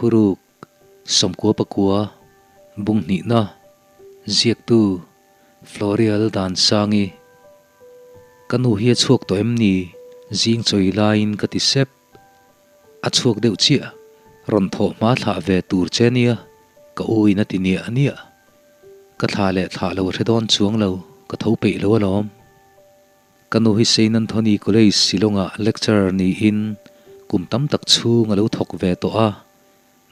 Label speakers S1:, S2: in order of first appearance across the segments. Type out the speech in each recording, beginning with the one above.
S1: Thuruk, 99, Bung hnihna, Ziaktu, Florial Dansangi. Ka nu hi a chhuak tawh em ni? Zing chawi laiin ka ti sep. A chhuak deuh chiah, rawn thawh hma thlah ve tur che nia, ka u in a ti niah niah. Ka thlah leh thlah lo a hre dawn chuang lo, ka tho peih lo alawm. Ka nu hi Saint Anthony College Shillong-ah lecturer niin kum tam tak chhung a lo thawk ve tawh a,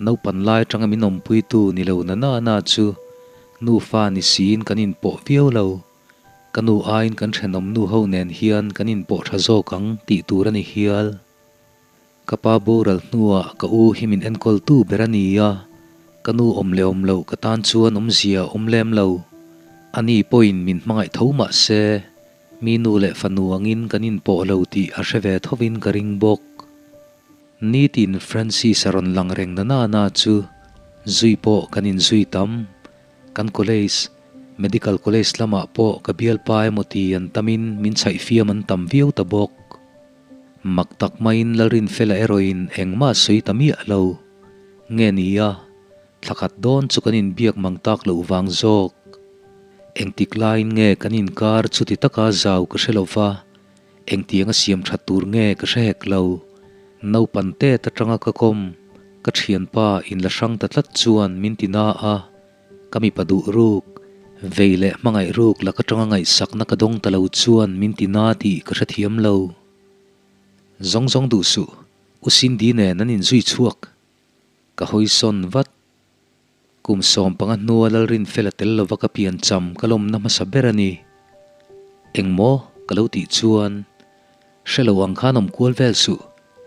S1: naupan lai atanga min awmpuitu ni lo na na na chu nufa ni siin kan inpawh viau lo. Ka nu aiin kan thenawm nu ho nen hian kan inpawh tha zawk ang tih tur a ni hial. Ka pa boral hnuah ka u hi min enkawltu ber a ni a, ka nu awm leh awm loh ka tan chuan awmzia a awm lem lo. Ani pawhin min hmangaih tho mah se, mi nu leh fanu angin kan inpawh lo tih a hre ve thovin ka ring bawk. Nitin Francis a rawn lang reng na na chu zui pawh kan inzui tam. Kan college, Medical College lamah pawh ka bialpa emaw ti an tamin min chhaihfiam an tam viau ta bawk. Mak tak maiin Lalrinfela erawhin engmah sawi ta miah lo. Nge nia, thla khat dawn chu kan inbiak mang tak loh vang zawk. Engtik laiin nge kan inkar chuti taka zau ka hre lo va, engtianga siam that tur nge ka hre hek lo. Naupan tet atanga ka kawm, ka thianpa inla hrang ta tlat chuan min ti na a. Ka mipa duh ruk, vei leh hmangaih ruk lak atanga ngaihsakna ka dawng ta lo chuan min ti na tih ka hrethiam lo. Zawng zawng duh suh, U Cindy nen an inzui chhuak. Ka hawi sawn vat. Kum 15 hnua Lalrinfela tel lova ka pian cham ka lawmna hmasa ber a ni. Engmaw ka lo tih chuan, Hre lo ang khan awm kual vel suh,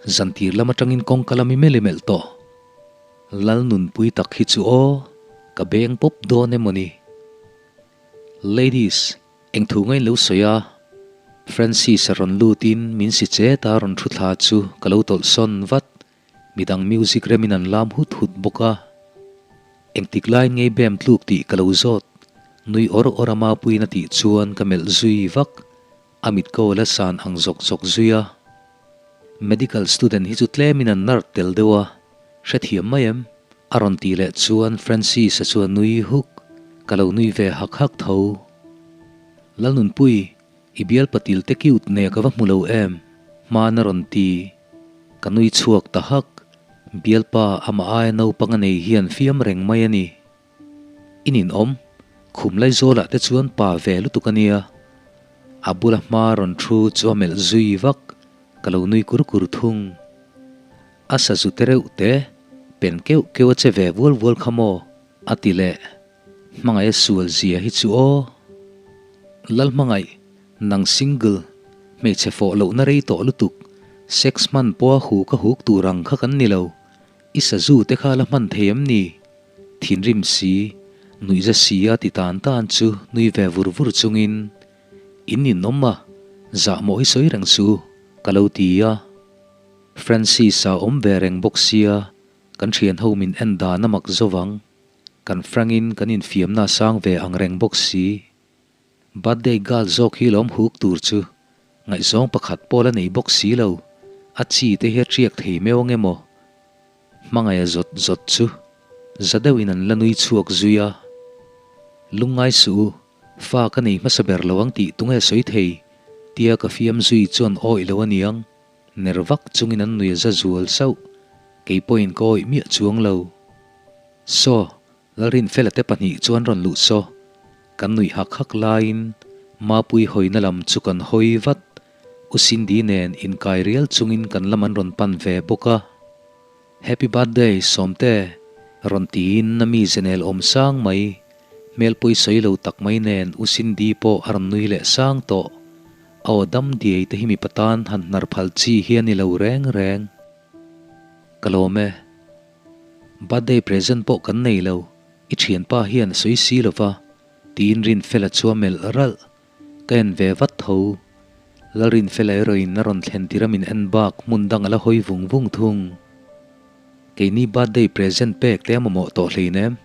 S1: zantir lam atangin kawngka lam i melh i melh tawh. Lal nunpui tak hi chu aw, ka beng pawp dawn emaw ni? Ladies, eng thu ngain lo sawi a? Francis a rawn lutin min si chet a rawn thu thla chu ka lo tawlh sawn vat, midang music remin an lam hut hut bawk a. Engtik laiin ngei bem tluk tih ka lo zawt, nui awr awr a Mapuiin a tih chuan ka melh zui vak. A mit ko la san ang zawk zawk zui a. Medical student hi chu tlemin an nart tel deuh a, hrethiam mai em? A rawn tih leh chuan Francis-a chu a nui huk, ka lo nui ve hak hak tho. Lalnunpui, i bial patil te cute nen ka va hmu lo em? Hmaan a rawn ti. Ka nui chhuak ta hak, bialpa amah aia naupang a nei hian fiam reng mai a ni. I ninawm, khum Laizawlah te chuan pa ve lutuk a nia. A bula hma rawn thu chu a melh zui vak, ka lo nui kur kur thung. A sazu te reuh te, pen keuh keuh a che ve vual vual kha maw? a ti leh. Hmangaih a sual zia hi chu aw. Lalhmangaih, nang single, hmeichhe fawh lohna rei tawh lutuk, sex hman pawha huk a huk tur ang kha kan ni lo. I sazu te kha la hman thei em ni? Thinrim si, nuihza si a ti tan tan chu nui ve vur vur chungin, In ninawm a, zahmawh hi sawi reng chu, ka lo ti a. Francis-a awm ve reng bawk sia, kan thian ho min en dan a mak zo vang. Kan Frank-in kan infiamna a sang ve ang reng bawk si. Birthday girl zawk hi lawm huk tur chu ngaihzawng pakhat pawh la nei bawk si lo, a chi te hi a ṭiak thei meuh ang emaw? Hmangaih a zawt zawt chu za deuhin an la nui chhuak zui a. Lungngai suh u, fa ka nei hmasa ber lo ang tih tunge sawi thei? tia ka fiam zui chuan awih lo aniang, ner vak chungin an nui a za zual sauh, kei pawhin ka awih miah chuang lo. Saw, Lalrinfela te pahnih chuan rawn luh saw, kan nuih hak hak laiin Mapui hawina lam chu kan hawi vat. U Cindy nen inkai rial chungin kan lam an rawn pan ve bawk a. Happy birthday Sawmte! Rawn tiin a mi zenel awm sang mai, hmel pawi sawi lo tak mai nen U Cindy pawh a rawn nui leh sang tawh. A aw dam diai te hi mipa tan han hnar phal chi hi a ni lo reng reng. Ka lawm e. Birthday present pawh kan nei lo, i thianpa hian a sawi si lova, tiin Rinfela chu a melh ralh. Ka en ve vat tho. Lalrinfela erawhin a rawn thlen tir a min en bak hmun dang a la hawi vung vung thung. Keini birthday present pek te a mamawh tawh hleinem.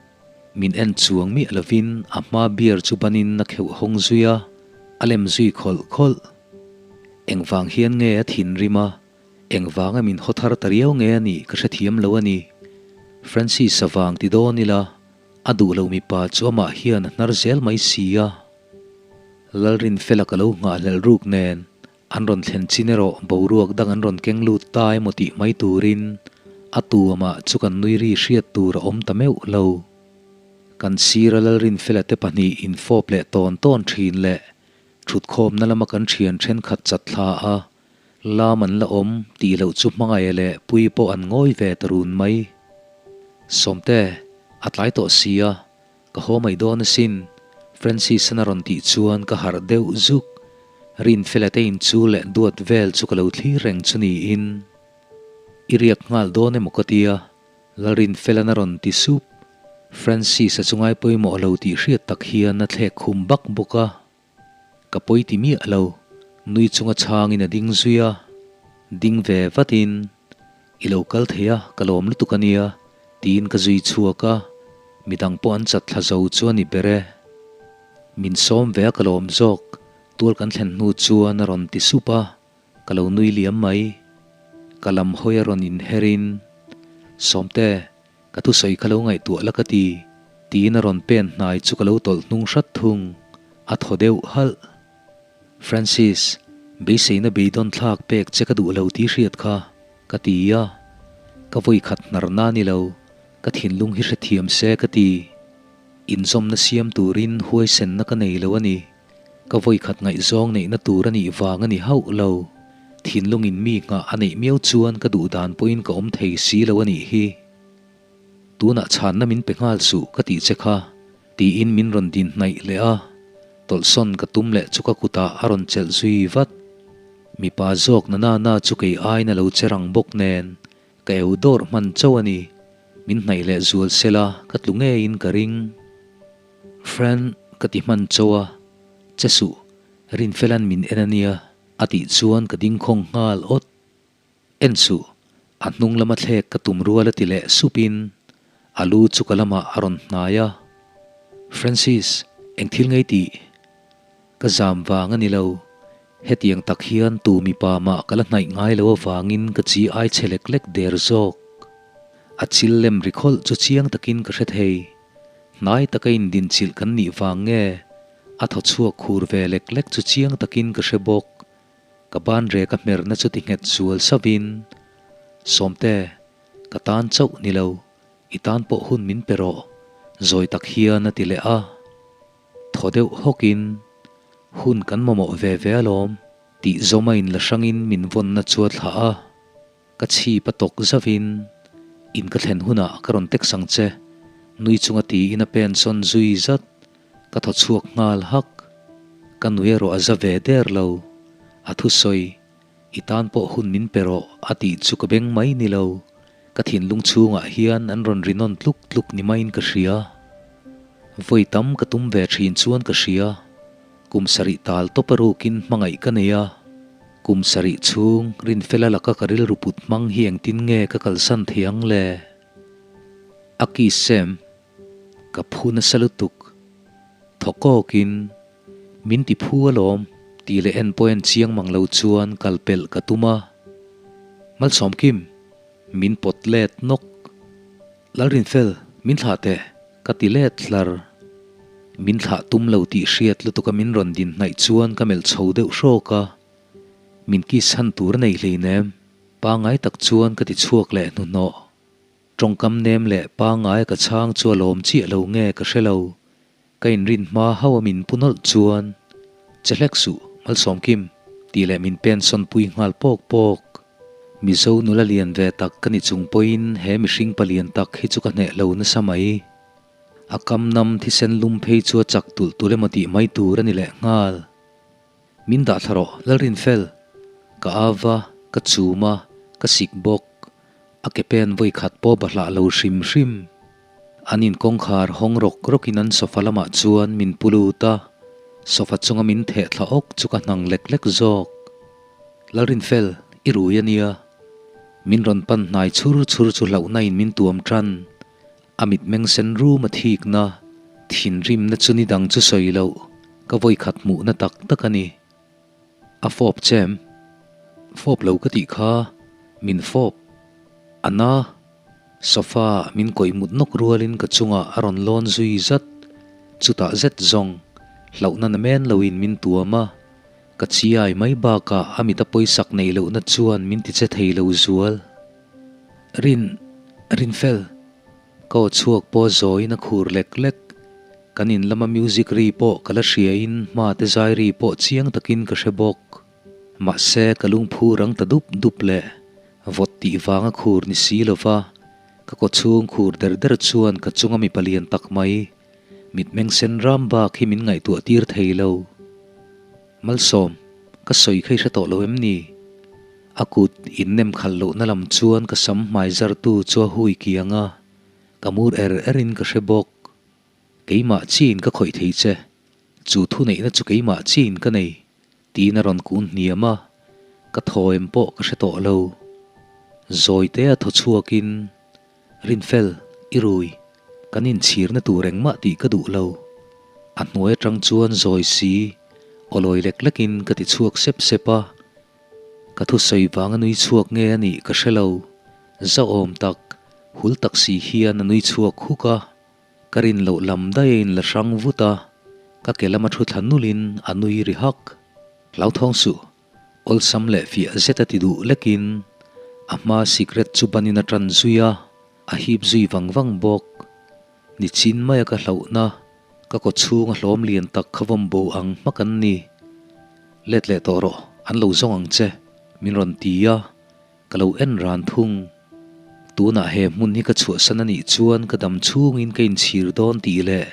S1: Min en chuang miah lovin a hma beer chu banin a kheuh hawng zui a, a lem zui khawlh khawlh. Engvang hian nge a thinrim a, engvanga min haw thar ta riau nge a nih ka hrethiam lo a ni. Francis-a vang ti dawn ila, a duh lo mipa chu amah hian a hnar zel mai si a. Lalrinfela ka lo nghahhlelh ruk nen an rawn thlen chin erawh boruak dang an rawn keng lut ta emaw tih mai turin a tu amah chu kan nui ri hriat tur a awm ta meuh lo. Kan sira Lalrinfela te pahnih infawp leh tawn tawn thin leh Thutkhawmna lama kan thian thenkhat chat thla a, lam an la awm tih loh chu hmangaih leh pui pawh an ngawi ve ta run mai. Sawmte, a tlai tawh si a, ka haw mai dawn asin, Francis-an a rawn tih chuan ka harh deuh zuk. Rinfela te inchul leh duat vel chu ka lo thlir reng chu niin. I riak nghal dawn emaw ka tia, Lalrinfela'n a rawn ti sup. Francis-a chu ngai pawimawh lo tih hriat tak hian a thlek khum bak bawk a. Ka pawi ti miah lo, nui chunga chhangin a ding zui a. Ding ve vatin, I lo kal thei a, ka lawm lutuk a nia, tiin ka zui chhuak a. Midang pawh an chat thla zo chu a ni ber e. Min sawm ve a ka lawm zawk, tual kan thlen hnu chuan a rawn ti sup a. Ka lo nui liam mai. Ka lam hawi a rawn inher in, Sawmte, ka thusawi kha lo ngaihtuah la ka ti, tiin a rawn pen hnai chu ka lo tawlh hnung hrat thung. A thaw deuh halh. Francis, beiseina beidawn thlak pek che ka duh lo tih hriat kha, ka ti a. Ka vawi khat hnar na ni lo, ka thinlung hi hrethiam se ka ti. Inzawmna siam turin huaisenna ka nei lo a ni. Ka vawikhat ngaihzawng neihna tur a nih vang a ni hauh lo. Thinlungin mi nghah a neih miau chuan ka duh dan pawhin ka awm thei si lo a nih hi. Tunah chhanna min pe nghal suh ka tih che kha, tiin min rawn din hnaih leh a. Tawlhsawn ka tum leh chu ka kutah a rawn chelh zui vat. Mipa zawk na na na chu kei aiin a lo che rang bawk nen ka eu dawrh hman chauh a ni. Min hnaih leh zual sela ka tlu ngeiin ka ring. Friend ka ti hman chauh a, che suh, Rinfela'n min en a nia a tih chuan ka ding khawng nghal awt. En suh, a hnung lama thlek ka tum rual a ti leh supin a lu chu ka lamah a rawn hnai a. Francis, eng thil ngei tih? Ka zam vang a ni lo, hetiang tak hian tu mipa mah ka la hnaih ngai lo avangin ka chi ai chhe lek lek der zawk. A chil lem ri khawlh chu chiang takin ka hre thei. Hnai taka indinchilh kan nih vang nge? A thaw chhuak khur ve lek lek chu chiang takin ka hre bawk. Ka ban rek a hmerna chu ti nghet zual savin, Sawmte, ka tan chauh ni lo, i tan pawh hun min pe rawh, zawi tak hian a ti leh a. Thaw deuh hawkin, Hun kan mamawh ve ve alawm, tih zawm a inla hrangin min vawnna chu a thlah a. Ka chhip a tawk zauhin, In ka thlen hunah ka rawn text ang che, nui chunga tiin a pen sawn zui zat. Ka thaw chhuak nghal hak. Ka nui erawh a za ve der lo. A thusawi, I tan pawh hun min pe rawh, a tih chu ka beng mai ni lo. Ka thinlung chhungah hian an rawn ri nawn tluk tluk ni maiin ka hria. Vawi tam ka tum ve thin chuan ka hria. Kum sarih tal tawp a rukin hmangaih ka nei a, kum sarih chhung Rinfela laka ka rilru put hmang hi engtin nge ka kalsan thei ang le? A kiss sem, ka phu nasa lutuk. Thaw kawkin, Min ti phu alawm, tih leh en pawh en chiang mang lo chuan kal pelh ka tum a. Malsawmkim, min pawt let nawk. Lalrinfel, min thlah teh, ka ti let hlar. Min thlah tum lo tih hriat lutuk a min rawn din hnaih chuan ka melh chho deuh hrawk a. Min kiss han tur a nei hleinem, pangngai tak chuan ka ti chhuak leh hnuhnawh. Tawngkam nem leh pangngai ka chhang chu a lawm chiah lo nge ka hre lo. Ka inrin hma hauh a min pu nawlh chuan, Che hlek suh, Malsawmkim, tih leh min pen sawn pui nghal pawk pawk. Mizo nula lian ve tak ka ni chung pawhin he mihring palian tak hi chu ka hneh lo nasa mai. A kam nam thisen lum phei chu a chak tulh tulh emaw tih mai tur a ni leh nghal. Min dah thla rawh, Lalrinfel! Ka av a, ka chum a, ka sik bawk. A ke pen vawi khat pawh bahlah lo hrim hrim. An in kawngkhar hawng rawk rawkin an sofa lamah chuan min pu lut a, sofa chunga min theh thla awk chu ka hnang lek lek zawk. Lalrinfel, i rui a nia. Min rawn pan hnai chhur chhur chu hlauhna in min tuam tan. A mitmeng sen rum a thikna, thinrimna chu ni dang chu sawi loh, ka vawi khat hmuhna tak tak a ni. A fawp chem. Fawp lo ka tih kha, min fawp. A na. Sofa ah min kawih mut nawk rualin ka chungah a rawn lawn zui zat. Chutah zet zawng, hlauhna na men loin min tuam a, ka chiai mai bakah a mit a pawisak neih lohna chuan min ti che thei lo zual. Rin, Rinfel, ka aw chhuak pawh zawiin a khur lek lek. Kan in lama music ri pawh ka la hriain hma te zai ri pawh chiang takin ka hre bawk. Mahse ka lungphu rang ta dup dup leh vawt tih vanga khur ni si lova ka kawchhung khur der der chuan ka chunga mipa lian tak mai Mitmeng sen ram bak hi min ngaihtuah tir thei lo. Malsawm, ka sawi kha i hre tawh lo em ni? A kut innem khalh lohna lam chuan ka sam hmai zartu chu a hui kiang a, ka mur er erin ka hre bawk. Keimah chiin ka khawih thei che, chu thuneihna chu keimah chiin ka nei, tiin a rawn kun hniam a, ka thaw em pawh ka hre tawh lo. Zawite a thaw chhuakin Rinfel, i rui. Kan inchhirna tur engmah tih ka duh lo. A hnuai atang chuan zawi si, awlawi lek lekin ka ti chhuak sep sep a. Ka thusawi vanga nui chhuak nge a nih ka hre lo. Zauhawm tak, hul tak si hian a nui chhuak huk a. Ka rin loh lam daih a inla hrang vut a, ka ke lama thu thla nulin a nui ri hak. Hlauthawng suh, Awlsam leh fiah zet a ti duh lekin a hma sikret chu banin a tan zui a, a hip zui vang vang bawk. Nichin maia ka hlauhna, ka kaw chhunga hlawm lian tak kha vawm bo ang hmak an ni. Let leh tawh rawh, an lo zawng ang che, min rawn ti a, ka lo en ran thung. Tunah he hmun hi ka chhuahsan a nih chuan ka dam chhungin ka inchhir dawn tih leh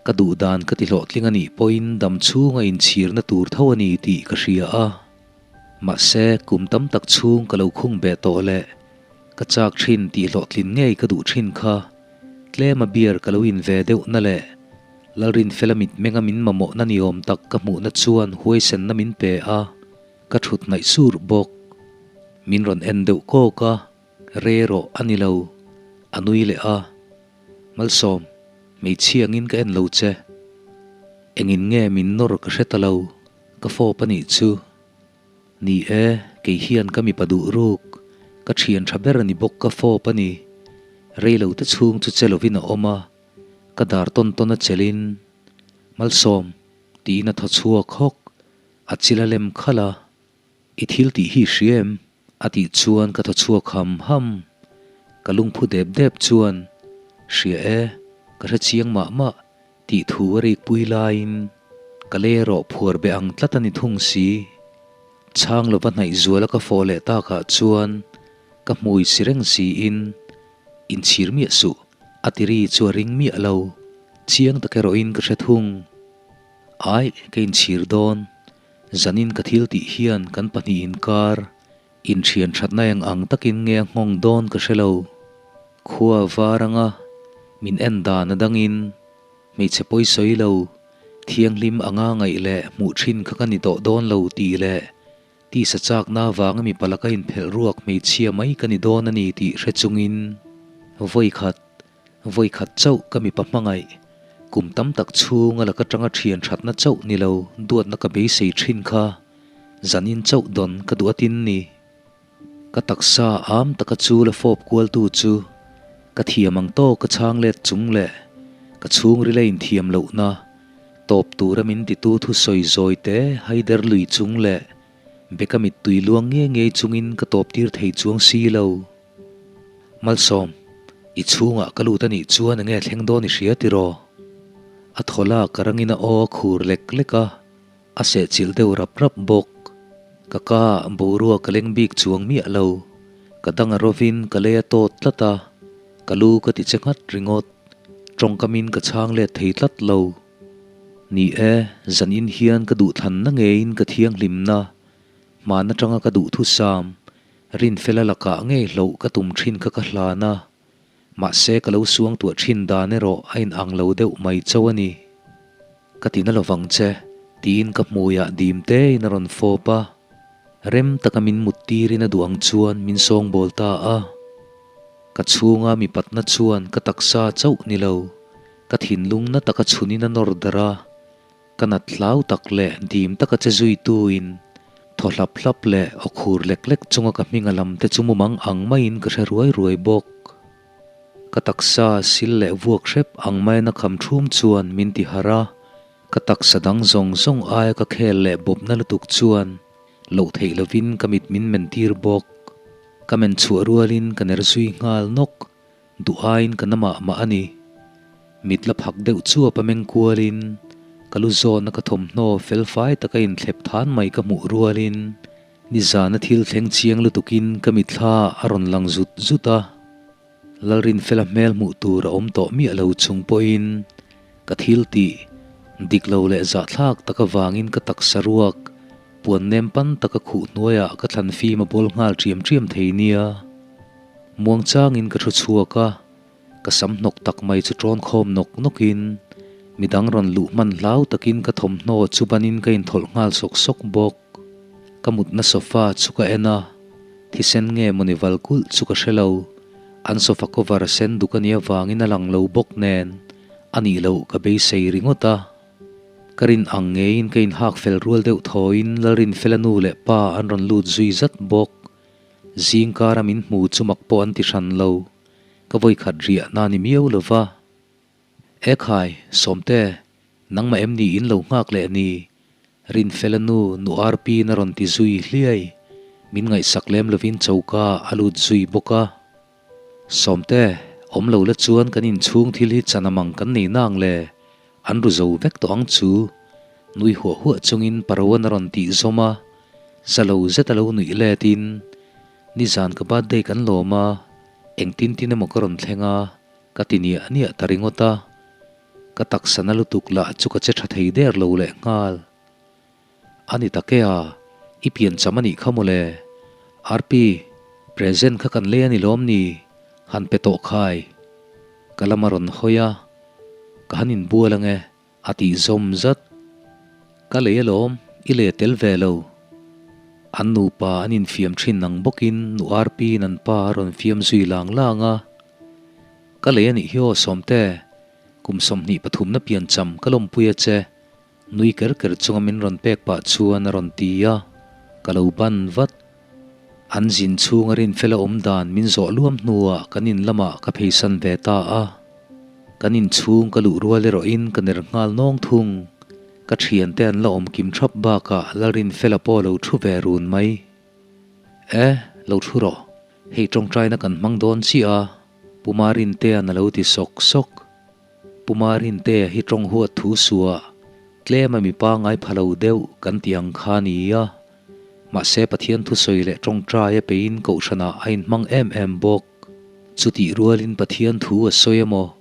S1: Ka duh dan ka ti hlawhtling a nih pawhin dam chhunga inchhirna tur tho a ni tih ka hria a. Mahse, kum tam tak chhung ka lo khung beh tawh leh ka chak thin tih hlawhtlin ngei ka duh thin kha tlema beer ka lo in ve deuhna leh Lalrinfela mitmenga min mamawhna ni awm tak ka hmuhna chuan huaisenna min pe a, ka thut hnaih sur bawk. Min rawn en deuh kawk a, re rawh a ni lo, a nui leh a. Malsawm, hmeichhia angin ka en lo che. Engin nge min nawr ka hre ta lo, ka fawp a nih chu. Ni e, kei hian ka mipa duh ruk, ka thian tha ber a ni bawk ka fawp a ni. Rei lo te chhung chu che lovin a awm a, ka dar tawn tawn a chelhin, Malsawm, tiin a thaw chhuak hawk, a chil a lem khalh a. I thil tih hi hria em? A tih chuan ka thaw chhuak ham ham. Ka lungphu dep dep chuan, Hria e, ka hre chiang mah mah, tih thu a rik pui laiin ka lei erawh phuar be ang tlat a ni thung si. Chhang lova hnaih zuala ka fawh leh takah chuan ka hmui si reng siin, Inchhir miah suh, a ti ri chu a ring miah lo. Chiang tak erawhin ka hre thung. Aih, ka inchhir dawn. Zanin ka thil tih hian kan pahnih inkar inthian thatna eng ang takin nge a nghawng dawn ka hre lo. Khua var anga min en dan a dangin hmeichhe pawi sawi lo, thianghlim anga ngaih leh hmuh thin kha ka ni tawh dawn lo tih leh tisa chakna avanga mipa laka inphelh ruak hmeichhia mai ka ni dawn a ni tih hre chungin vawi khat Vawi khat chauh ka mipa hmangaih, kum tam tak chhunga laka tanga thian thatna chauh ni lo duatna ka beisei thin kha zanin chauh dawn ka duh atin ni. Ka taksa am taka chu la fawp kualtu chu ka thiam ang tawk ka chhang let chung leh ka chhungril a inthiam lohna tawp tura min titu thusawi zawi te haider lui chung leh beka mittui luang nge ngei chungin ka tawp tir thei chuang si lo. Malsawm, i chhungah ka lut a nih chuan enge thleng dawn i hria tiraw? A thaw lak a rangin a aw a khur lek lek a, a sehchilh deuh rap rap bawk. Ka ka ah boruak ka leng bik chuang miah lo, ka dang a rovin ka lei a tawt tlat a, ka lu ka ti che nghat ringawt, tawngkamin ka chhang let thei tlat lo. Ni e, zanin hian ka duhthlanna ngeiin ka thianghlimna, hman atanga ka duhthusam, Rinfela lakah ngei hloh ka tum thin kha ka hlan a, mahse ka lo suangtuah thin dan erawh a inang lo deuh mai chauh a ni. Ka ti na lovang che, tiin ka hmuiah dim tein a rawn fawp a, rem taka min mut tirin a duh ang chuan min sawngbawl ta a. Ka chhunga mipatna chuan ka taksa chauh ni lo, ka thinlung na taka chhunin a nawr darh a, Ka nat hlau tak leh dim taka che zuituin thaw hlap hlap leh aw khur lek lek chunga ka hming a lam te chu mumang ang maiin ka hre ruai ruai bawk. Ka taksa sil leh vuak hrep ang maina kham thum chuan min ti harh a, ka taksa dang zawng zawng aia ka khel leh bawpna lutuk chuan loh theih lovin ka mit min men tir bawk. Ka men chhuah rualin ka ner zui nghal nawk, duh aiin ka na mah mah a ni. Mit la phak deuh chuap a meng kualin ka lu zawna ka thawmhnaw fel fai taka inthlep than mai ka hmuh rualin Nizana thil thleng chiang lutukin ka mitthla a rawn lang zut zut a, Lalrinfela hmel hmuh tur a awm tawh miah lo chung pawhin ka thil tih dik lo leh zahthlak tak avangin ka taksa ruak puan nem pan taka khuh hnuaiah ka thlan fim a bawl nghal ṭiam ṭiam thei nia. Muangchangin ka thu chhuak a. Ka sam hnawk tak mai chu ṭawn khawm nawk nawkin midang rawn luh hman hlau takin ka thawmhnaw chu banin ka inthawlh nghal sawk sawk bawk. Ka mutna sofa chu ka en a, thisen nge mawni val kulh chu ka hre lo. An sofa cover sen duk a nih avangin a lang lo bawk nen a nih loh ka beisei ringawt a. Ka rin ang ngeiin ka inhak fel rual deuh thawiin Lalrinfela nu leh pa an rawn lut zui zat bawk. Zingkara min hmu chu mak pawh an ti hran lo. Ka vawikhat riah na ni miau lo va. E khai, Sawmte, nangmah em ni in lo nghak leh ni? Rinfela nu, nu Arpi'n a rawn ti zui hliai. Min ngaihsak lem lovin choka a lut zui bawk a. Sawmte, awm lo la chuan kan inchhung thil hi chan amang kan nei nang le, an ru zo vek tawh ang chu. Nui huah huah chungin Paroan a rawn tih zawm a, za lo zet a lo nuih letin, Nizan ka birthday kan lawm a, engtin tin emaw ka rawn thleng a, ka ti niah niah ta ringawt a. Ka taksa na lutuk lah chu ka che tha thei der lo leh nghal. A ni tak e a, i piancham a nih kha mawle. Arpi, present kha kan lei a ni lawm ni, han pe tawh khai. Ka lam a rawn hawi a, ka han inbual ang e. A tih zawm zat. Ka lei alawm, i leh tel ve lo. An nupa an infiam thin ang bawkin nu Arpiin an pa a rawn fiam zui lang lang a. Ka lei anih hi aw Sawmte, kum 23 na piancham ka lawmpui a che, nui ker ker chunga min rawn pek pah chuan a rawn ti a, ka lo ban vat. An zin chhunga rinfela awm dan min zawh luam hnuah kan in lamah ka pheisan ve ta a. Kan inchhung ka luh rual erawhin ka ner nghal nawng thung. Ka thiante an la awm kim thap bakah Lalrinfela pawh lo thu ve run mai. E, lo thu rawh. Hei tawngtaina kan hmang dawn chiah a, Pu Marintea'n a lo ti sawk sawk. Pu Marintea hi tawng huat thu suah, tlema mipa ngai pha lo deuh kan ti ang kha nia. Mahse Pathian thusawi leh tawngtai a peiin kohhranah a inhmang em em bawk. Chutih rualin Pathian thu a sawi emaw,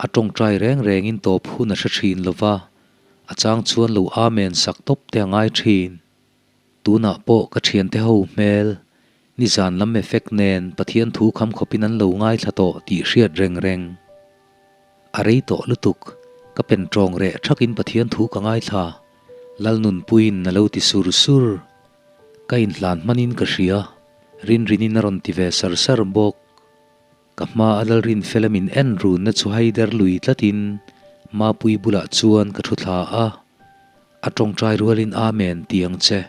S1: a tawngtai reng rengin tawp hun a hre thin lo va, a chang chuan lo Amen sak tawp te a ngai thin. Tunah pawh ka thiante ho hmel, nizan lam effect nen Pathian thu kham khawpin an lo ngaithla tawh tih hriat reng reng. A rei tawh lutuk, ka pen tawng reh thakin Pathian thu ka ngaithla, Lalnunpuiin a lo ti sur sur. Ka inhlan hmanin ka hria, Rinrinin a rawn ti ve sar sar bawk. Ka hma a Lalrinfela min en runna chu haider lui tlatin Mapuii bulah chuan ka thu thla a, A tawngtai rualin Amen ti ang che,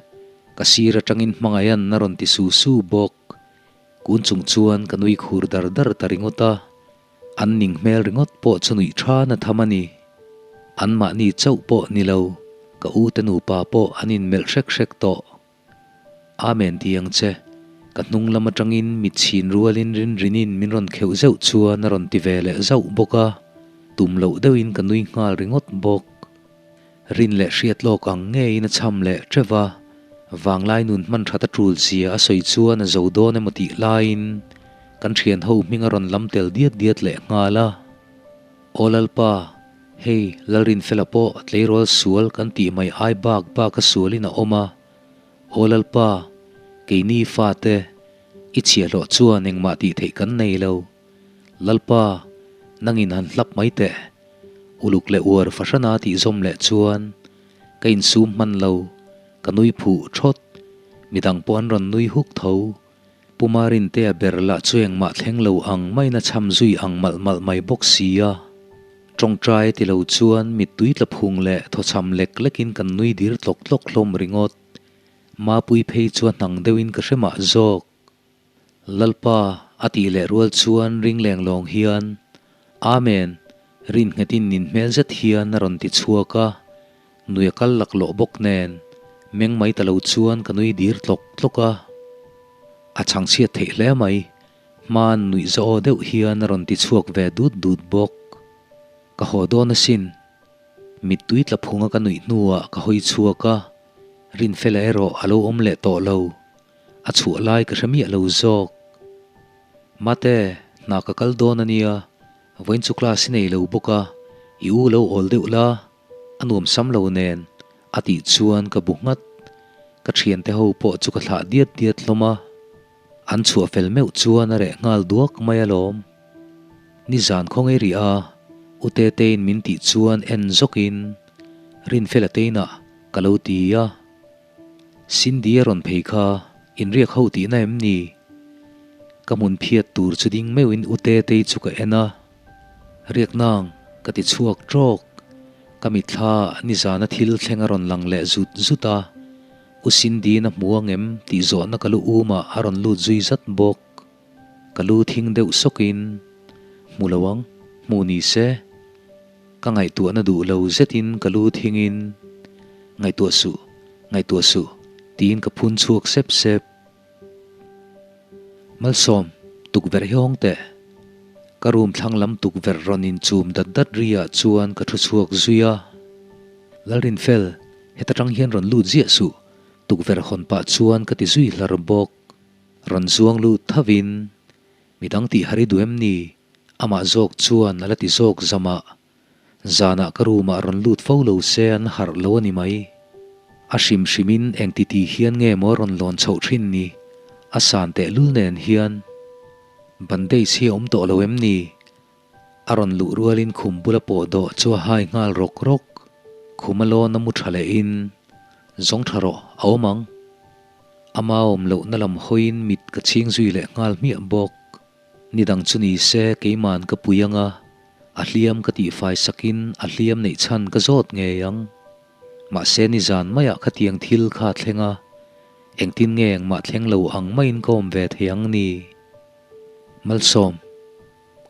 S1: ka sir atangin hmangaihan a rawn ti su su bawk. Kun chung chuan ka nui khur dar dar ta ringawt a. An ning hmel ringawt pawh chu nuih than a tham a ni. Anmahni chauh pawh ni lo, ka u te nupa pawh an inmelh hrek hrek tawh. Amen ti ang che. Ka hnung lam atangin mit chhin rualin Rinrinin min rawn kheuh zeuh chuan a rawn ti ve leh zauh bawk a, tum loh deuhin ka nui nghal ringawt bawk. Rin leh hriat lawk ang ngeiin a cham leh teuh a, vanglai nun hman that a tul zia a sawi chuan a zo dawn emaw tih laiin kan thian ho hming a rawn lam tel diat diat leh nghal a. Aw Lalpa, hei Lalrinfela pawh tleirawl sual kan tih mai ai bak bak a sualin a awm a. Aw Lalpa, keini fate, i chhiahhlawh chuan engmah tih theih kan nei lo. Lalpa, nangin han hlap mai teh. Uluk leh uar fahrana tih zawm leh chuan ka insum hman lo, ka nui phuh thawt. Midang pawh an rawn nui huk tho. Pu Marintea ber lah chu engmah thleng lo ang maiin a cham zui ang malh malh mai bawk si a. Tawngtai ti lo chuan mittui tla phung leh thawchham lek lekin kan nui dir tlawk tlawk hlawm ringawt. Mapui phei chu a hnang deuhin ka hre mah zawk. Lalpa, a tih leh rual chuan ring leng lawng hian. Amen! Rin nghetin nin hmel zet hian a rawn ti chhuak a, nui a kal laklawh bawk nen meng mai ta lo chuan ka nui dir tlawk tlawk a. A chhangchhiat theih hle mai, hman nuih za aw deuh hian a rawn ti chhuak ve dut dut bawk. Ka haw dawn asin. Mittui tla phunga ka nuih hnuah ka hawi chhuak a, Rinfela erawh a lo awm leh tawh lo. A chhuah lai ka hre miah lo zawk. Mate, hna ka kal dawn a nia, vawiin chu class i nei lo bawk a, i u lo awl deuh la, a nuam sam lo nen, a tih chuan ka bu nghat. Ka thiante ho pawh chu ka thlah diat diat hlawm a, an chhuah fel meuh chuan a reh nghal duak mai alawm. Nizan khaw ngei rih a, U Tetein min tih chuan en zawkin Rinfela teinah ka lo ti a. Cindy a rawn phei kha inriak ho tihna em ni? Ka hmun phiat tur chu ding meuhin U Tetei chu ka en a, Riak nang ka ti chhuak trawk. Ka mitthla nizana thil thleng a rawn lang leh zut zut a, U Cindy-in a hmu ang em tih zawhna ka lu umah a rawn lut zui zat bawk. Ka lu thing deuh sawkin, Hmu lo ang, hmu ni se. Ka ngaihtuahna duh lo zetin ka lu thingin, Ngaihtuah suh, ngaihtuah suh, tiin ka phun chhuak sep sep. Malsawm, tukverh hi hawng teh. Ka room thlang lam tukverh rawn inchum dat dat ri ah chuan ka thu chhuak zui a. Lalrinfel, heta tang hian rawn lut ziah suh, tukverh hawn pah chuan ka ti zui hlar bawk. Rawn zuang lut thavin, Midang tih har i duh em ni? Amah zawk chuan a la ti zawk zamah. Zanah ka room-ah rawn lut fo lo se an harh lo a ni mai. A hrim hrimin eng ti ti hian nge maw rawn lawn chhoh thin ni? A san tehlul nen hian bandage hi a awm tawh lo em ni? A rawn luh rualin khum bula pawh dawh chu a hai nghal rawk rawk. Khum a lawn a mu tha lehin, Zawng tha rawh, a awm ang. Ama awm lohna lam hawiin mit ka chhing zui leh nghal hmiah bawk. Ni dang chu ni se keiman ka pui ang a, a hliam ka tihfai sakin a hliam neih chhan ka zawt ngei ang. Mahse nizan maiah khatiang thil kha a thleng a, engtin nge engmah thleng lo ang maiin ka awm ve thei ang ni? Malsawm,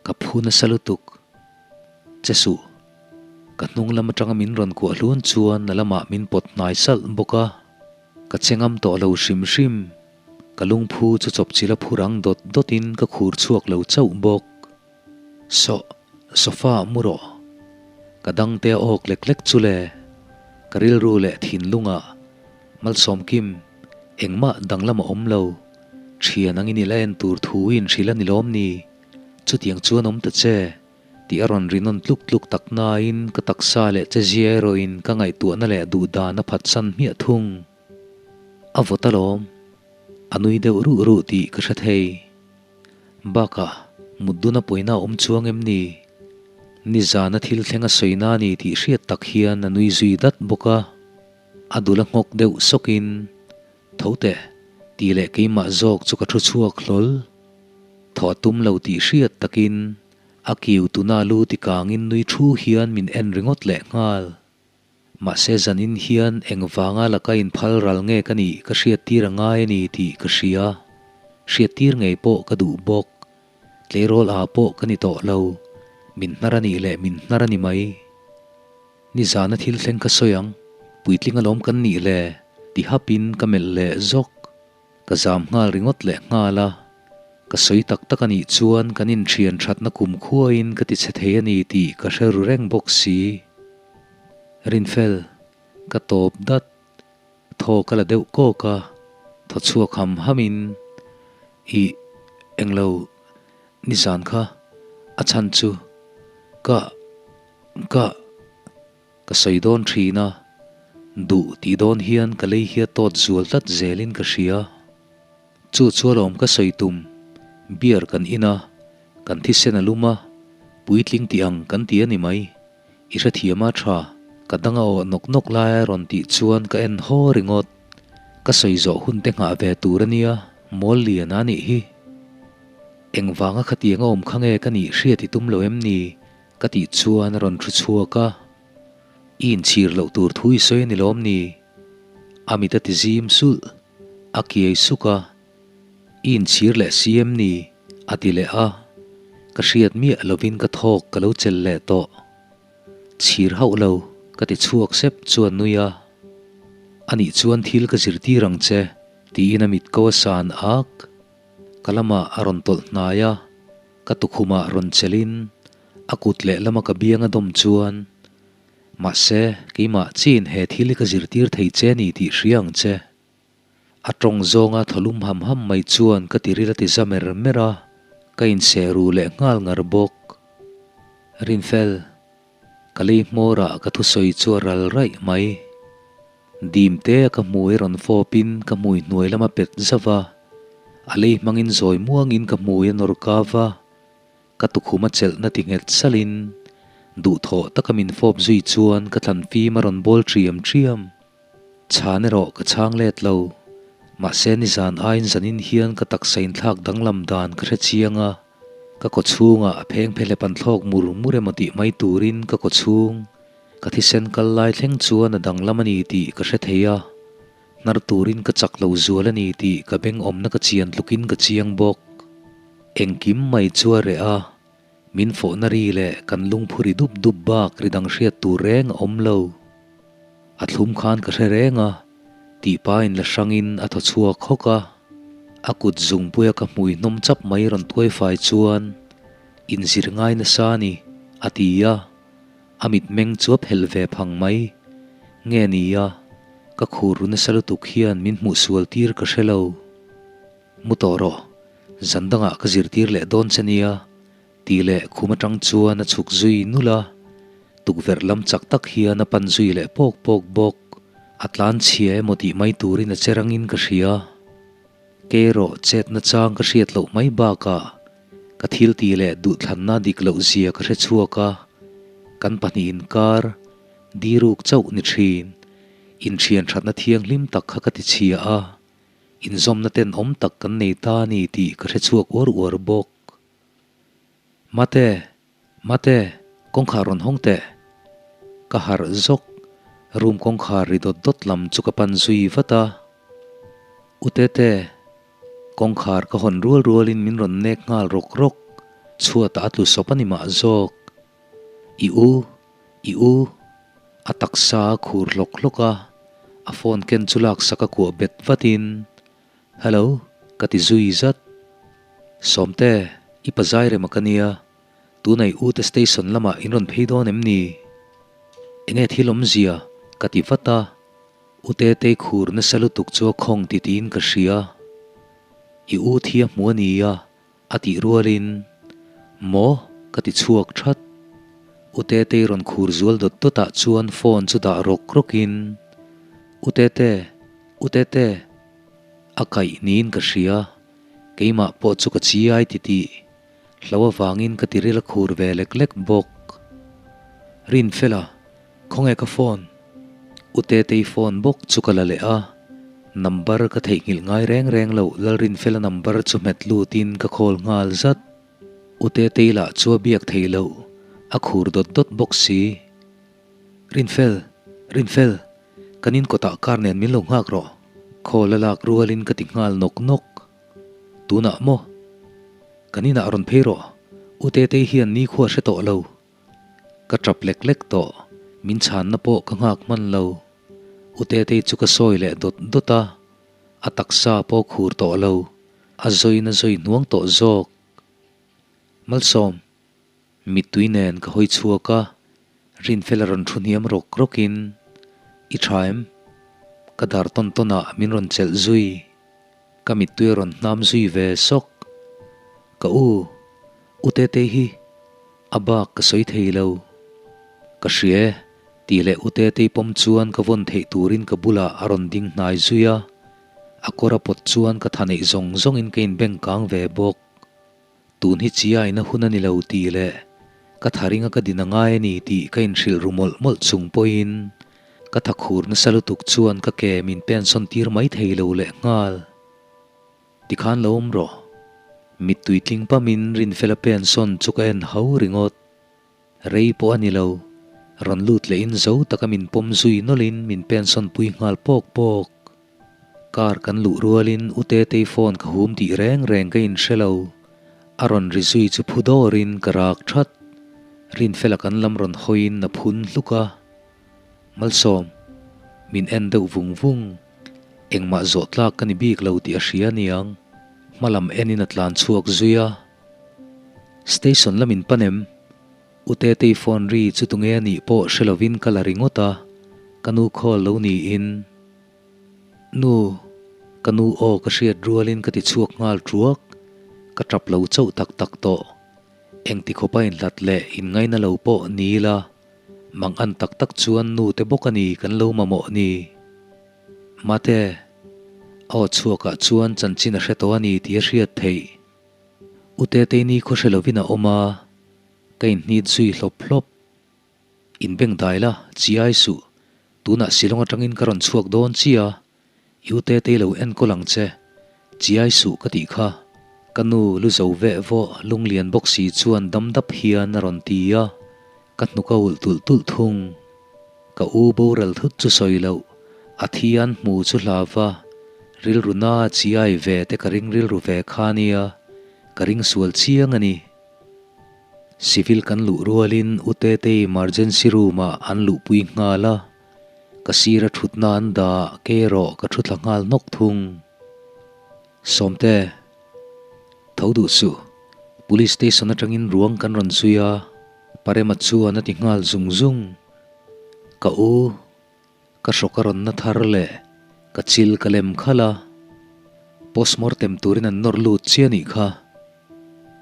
S1: ka phu nasa lutuk. Che suh, ka hnung lam atanga min rawn kuah hlun chuan a lamah min pawt hnai salh bawk a, ka che ngam tawh lo hrim hrim. Ka lungphu chu chawpchilh a phur ang dawt dawtin ka khur chhuak lo chauh bawk. Saw, sofa ah mu rawh. Ka dangte a awk lek lek chu le. Ka rilru leh thinlungah Malsawmkim, engmah danglam a awm lo. Thian angin i la en tur thu i inhrilh a ni lawm ni? Chutiang chuan awm ta che. Tih a rawn ri nawn tluk tluk tak nain ka taksa leh chezia erawhin ka ngaihtuahna leh duhdan a phatsan hmiah thung. A vawt alawm. A nui deuh ruh ruh tih ka hre thei. Bakah, mut duna pawina a awm chuang em ni? Nizana thil thleng a sawi na ni tih hriat tak hian a nui zui dat bawk a. A dul a nghawk deuh sawkin, Tho teh, tih leh keimah zawk chu ka thu chhuak hlawl. Thaw a tum lo tih hriat takin a kiu tuna lu tikangin nui thu hian min en ringawt leh nghal. Mahse zanin hian engvanga laka inphal ral nge ka nih ka hriattir a ngai a ni tih ka hria. Hriattir ngei pawh ka duh bawk. Tleirawl ah pawh ka ni tawh lo. Min hnar a nih leh min hnar a ni mai. Nizana thil thleng ka sawi ang, puitling alawm kan nih le ti hapin ka melh leh zawk. Ka zam nghal ringawt leh nghal a, ka sawi tak tak a nih chuan kan inthian thatna kum khuain ka ti chhe thei a ni tih ka hre ru reng bawk si. Rinfel, ka tawp dat, thaw ka la deuh kawk a, thaw chhuak ham hamin, Ih, englo, nizan kha, a chhan chu, ka, ka. Ka sawi dawn thin a, duh tih dawn hian ka lei hi a tawt zual tlat zelin ka hria. Chu chu alawm ka sawi tum, beer kan in a, kan thisen a lum a, puitling tih ang kan ti a ni mai. I hrethiam a tha, ka dang a awh nawk nawk lai a rawn tih chuan ka en haw ringawt. Ka sawi zawh hun te nghah ve tur a nia, mawl lian a nih hi. Engvanga khatiang a awm kha nge ka nih hriat i tum lo em ni? Ka tih chuan a rawn thu chhuak a, I inchhir loh tur thu i sawi a ni lawm ni? A mit a ti zim sulh, a kiai suk a, I inchhir leh si em ni? a ti leh a. Ka hriat miah lovin ka thawk ka lo chelh leh tawh. Chhir hauh lo, ka ti chhuak sep chuan nui a. Anih chuan thil ka zirtir ang che, tiin a mit ko a san ak. Ka lamah a rawn tawlh hnai a, ka tukhumah rawn chelhin a kut lehlama ka biang a dawm chuan, Mahse, keimah chiin he thil hi ka zirtir thei che ni tih hria ang che. A tawng zawnga thaw lum ham ham mai chuan ka tiril a ti za mer mer a, ka inseh ru leh nghal ngar bawk. Rinfel, ka lei hmawrah ka thusawi chu a ral raih mai. Dim te a ka hmui rawn fawpin ka hmui hnuai lama pet zauh a, a lei hmangin zawi muangin ka hmui a nawr kau va, Ka tukhum a chelhna ti nghet salin duhthawh taka min fawp zui chuan ka thlan fim a rawn bawl ṭiam ṭiam. Chhan erawh ka chhang let lo. Mahse nizan aiin zanin hian ka taksa inthlak danglam dan ka hre chiang a, ka kaw chhungah a pheng phelep an thlawk mur mur emaw tih mai turin ka kaw chhung ka thisen kal lai thleng chuan a danglam a ni tih ka hre thei a, hnar turin ka chak lo zual a ni tih ka beng awmna ka chian tlukin ka chiang bawk. Engkim mai chu a reh a, min fawhna ri leh kan lungphu ri dup dup bak ri dang hriat tur reng a awm lo. A thlum khan ka hre reng a, tih pain la hrangin a thaw chhuak hawk a. A kut zungpuia ka hmui hnawm chap mai rawn tuai fai chuan, Inzir ngai nasa a ni, a ti a. A mitmeng chu a phelh ve phang mai. Nge ni a, ka khur ru nasa lutuk hian min hmuh sual tir ka hre lo. Mu tawh rawh, zan dangah ka zirtir leh dawn che nia, tih leh khum atang chuan a chhuk zui nulh a, tukverh lam chak tak hian a pan zui leh pawk pawk bawk. A tlan chhia emaw tih mai turin a che rangin ka hria. Kei erawh chetna chang ka hriat loh mai bakah ka thil tih leh duhthlanna dik loh zia ka hre chhuak a, kan pahnih inkar diruk chauh ni thin, inthian thatna thianghlim tak kha ka ti chhia a. Inzawmna tenawm tak kan nei ta a ni tih ka hre chhuak uar uar bawk. Mate! Mate! Kawngkhar rawn hawng teh! Ka harh zawk. Room kawngkhar ri dawt dawt lam chu ka pan zui vat a. U Tete! Kawngkhar ka hawn rual rualin min rawn nek nghal rawk rawk. Chhuatah a tlu sawp a ni mah zawk. I u! I u! A taksa a khur hlawk hlawk a, a phone ken chu laksak a kuah bet vatin, Hello, ka ti zui zat. Sawmte, i pa zai rem a ka nia, tunah i ute station lamah in rawn phei dawn em ni? Enge thil awmzia? ka ti vat a, U Tetei khur nasa lutuk chu a khawng titiin ka hria. I u thi a hmu a nia, A tih rualin, Maw? ka ti chhuak that. U Tetei rawn khur zual dawt dawtah chuan phone chu dah rawk rawkin, U Tete, U Tete! A kaih niin ka hria, keimah pawh chu ka chiai titih. Hlo avangin ka tiril a khur ve lek lek bawk. Rinfela, Khawnge ka phone? U Tetei phone bawk chu ka la leh a, number ka theihnghilh ngai reng reng loh Lalrinfela number chu hmet lutin ka call nghal zat. U Tetei lah chu a biak theih loh, a khur dawt dawt bawk si. Rinfel, Rinfel, kan in kawtah car nen min lo nghak rawh, call a lak rualin ka ti nghal nawk nawk. Tunah maw? Kan inah rawn phei rawh, U Tetei hian nikhua hre tawh lo. Ka tap lek lek tawh, min chhanna pawh ka nghak hman lo. U Tetei chu ka sawi leh dawt dawt a, a taksa pawh khur tawh lo, a zawiin a zawi hnuang tawh zawk. Malsawm, mittui nen ka hawi chhuak a, Rinfela rawn thu hniam rawk rawkin, I tha em? Ka dar tawn tawnah min rawn chelh zui. Ka mittui a rawn hnam zui ve sawk. Ka u, U Tetei hi a bak ka sawi thei lo. Ka hria e, tih leh U Tetei pawm chuan ka vawn theih turin ka bulah a rawn ding hnai zui a, a kawr a pawt chuan ka tha neih zawng zawngin ka inbeng kang ve bawk. Tun hi chiaina hun a ni lo tih leh ka tha ringa ka din a ngai a ni tih ka inhrilh ru mawlh mawlh chung pawhin ka tha khur nasa lutuk chuan ka ke min pensawn tir mai thei lo leh nghal. Tikhan lo awm rawh. Mittui tling pamin Rinfela pensawn chu ka en hau ringawt. Rei pawh a ni lo. Rawn lut lehin zo taka min pawm zui nawlhin min pensawn pui nghal pawk pawk. Car kan luh rualin U Tetei phone ka hum tih reng reng ka inhre lo. A rawn ri zui chu phu dawrin ka rak that. Rinfela kan lam rawn hawiin a phun hluk a. Malsawm, min en deuh vung vung. Engmah zawh tlak ka ni bik lo tih a hria aniang. Hma lam enin a tlan chhuak zui a. Station lam in pan em? U Tetei phone ri chu tunge a nih pawh hre lovin ka la ringawt a, ka nu call lo niin. Nu, ka nu aw ka hriat rualin ka ti chhuak nghal truak, ka tap lo chauh tak tak tawh. Engti khawpa inhlat leh inngaina lo pawh ni ila, mang an tak tak chuan nu te bawk a ni kan lo mamawh ni. Mate, aw chhuakah chuan chanchin a hre tawh a ni tih a hriat theih. U Tetei ni khaw hre lovin a awm a, ka inhnit zui hlawp hlawp. In beng dai la, chiai suh, tunah Shillong atangin ka rawn chhuak dawn chia, i U Tetei lo enkawl ang che, chiai suh ka tih kha. Ka nu lu zo veh vawh lunglian bawk si chuan dam dap hian a rawn ti a, ka hnuk a ulh tulh tulh thung. Ka u boral thut chu sawi loh, a thi an hmu chu hlau va, rilru na chiai ve te ka ring rilru ve kha nia, ka ring sual chiang a ni. Civil kan luh rualin U Tetei emergency room ah an luhpui nghal a, ka sira thutna an dah kei erawh ka thu thla nghal hnawk thung. Sawmte, tho duh suh, Police station atangin ruang kan rawn zui a, Parema chuan a ti nghal zung zung. Ka u, ka hrawk a rawn na thar leh ka chil ka lem khalh a, postmortem turin an nawr lut chiah anih kha.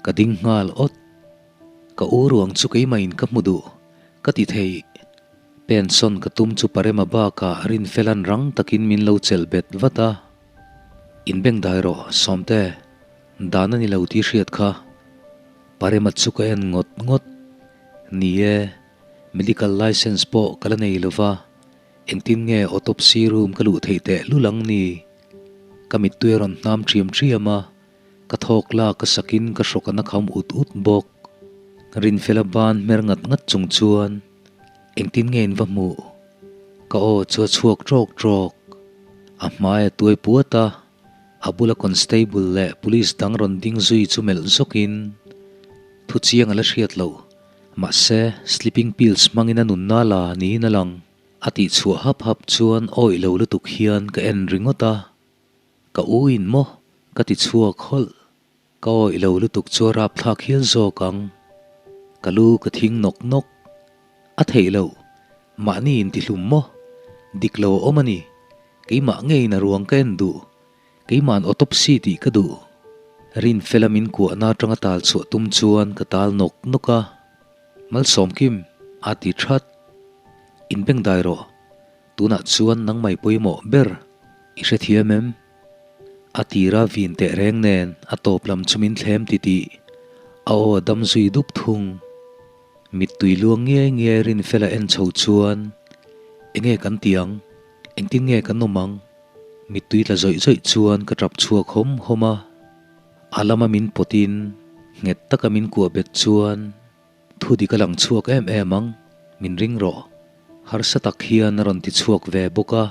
S1: Ka ding nghal awt. Ka u ruang chu keimahin ka hmu duh, ka ti thei. Pension ka tum chu Parema bakah Rinfela'n rang takin min lo chelh bet vat a. Inbengdai rawh, Sawmte. Dan a ni lo tih hriat kha. Parema chu ka en ngawt ngawt. Ni e, medical licence pawh ka la nei lo va, engtin nge autopsy room ka luh theih teh lul ang ni? Ka mittui a rawn hnam ṭhiam ṭhiam a, ka thawk lak ka sakin ka hrawk a na kham ut ut bawk. Rinfela ban hmer ngat ngat chung chuan engtin nge in va hmuh? Ka aw chu a chhuak ṭawk ṭawk. A hmai a tuai puat a. A bula constable leh police dang rawn ding zui chu melh zawkin thu chiang a la hriat loh. Mahse, sleeping pills hmangin a nunna la niin a lang. A tih chhuah hap hap chuan awih lo lutuk hian ka en ringawt a. Ka u in maw? Ka ti chhuak hawlh. Ka awih lo lutuk chu a rapthlak hial zawk ang. Ka lu ka thing nawk nawk. A theih loh. Mahni intihlum maw? Dik lo a awm a ni. Keimah ngeiin a ruang ka en duh. Keima'n autopsy tih ka duh. Rinfela min kuahna atanga tal chhuah tum chuan ka tal nawk nawk a. Malsawmkim, a ti that. Inbengdai rawh. Tunah chuan nangmai pawimawh ber i hrethiam em? A tira vin teh reng nen a tawp lam chu min thlem titih. A aw a dam zui dup thung. Mittui luang ngiai ngiai Rinfela en chho chuan, Enge kan ti ang? Engtin nge kan awm ang? Mittui tla zawih zawih chuan ka tap chhuak hawm hawm a. A lama min pawtin nghet taka min kuah bet chuan thu dik a lang chhuak em em ang, min ring rawh. Harsa tak hian a rawn ti chhuak ve bawk a.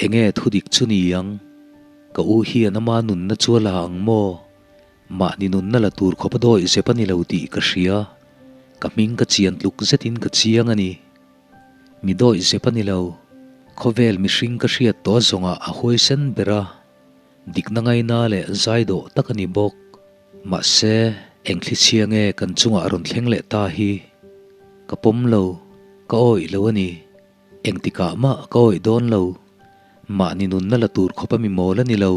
S1: Enge thu dik chu ni ang? Ka u hian ama nunna chu a la ang maw? Mahni nunna la tur khawp a dawih zep a ni lo tih ka hria. Ka hming ka chian tluk zetin ka chiang a ni. Mi dawih zep a ni lo. Khawvel mihring ka hriat tawh zawngah a huaisen ber a. Dikna ngaina leh zai dawh tak a ni bawk. Mahse, eng thlichhia nge kan chungah a rawn thleng leh ta hi? Ka pawm lo, ka awih lo a ni. Engtikah mah ka awih dawn lo. Mahni nunna la tur khawp a mi mawl a ni lo.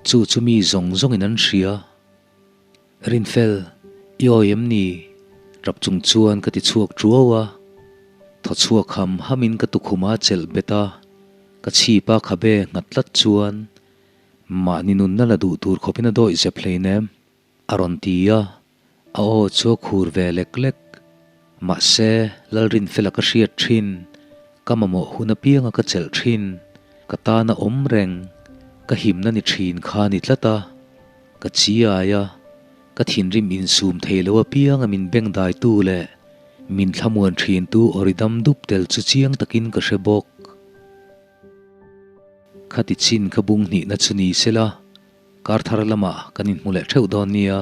S1: Chu chu mi zawng zawngin an hria. Rinfel, i awi em ni? Rap chung chuan ka ti chhuak ṭuau a. Thaw chhuak ham hamin ka tukhum a chelh bet a. Ka chhipa khabe nghat tlat chuan mahni nunna la duh tur khawpin a dawih zep hleinem. A rawn ti a, a aw chu a khur ve lek lek. Mahse, Lalrinfela ka hriat thin, ka mamawh hun apianga ka chelh thin, ka tana awm reng, ka himna ni thin kha ni tlat a. Ka chiai a, ka thinrim insum thei lo apianga min bengdaitu leh min thlamuan thintu awridam dup tel chu chiang takin ka hre bawk. Khati chin ka bung hnihna chu ni sela, Kar thar lamah kan inhmu leh theuh dawn nia.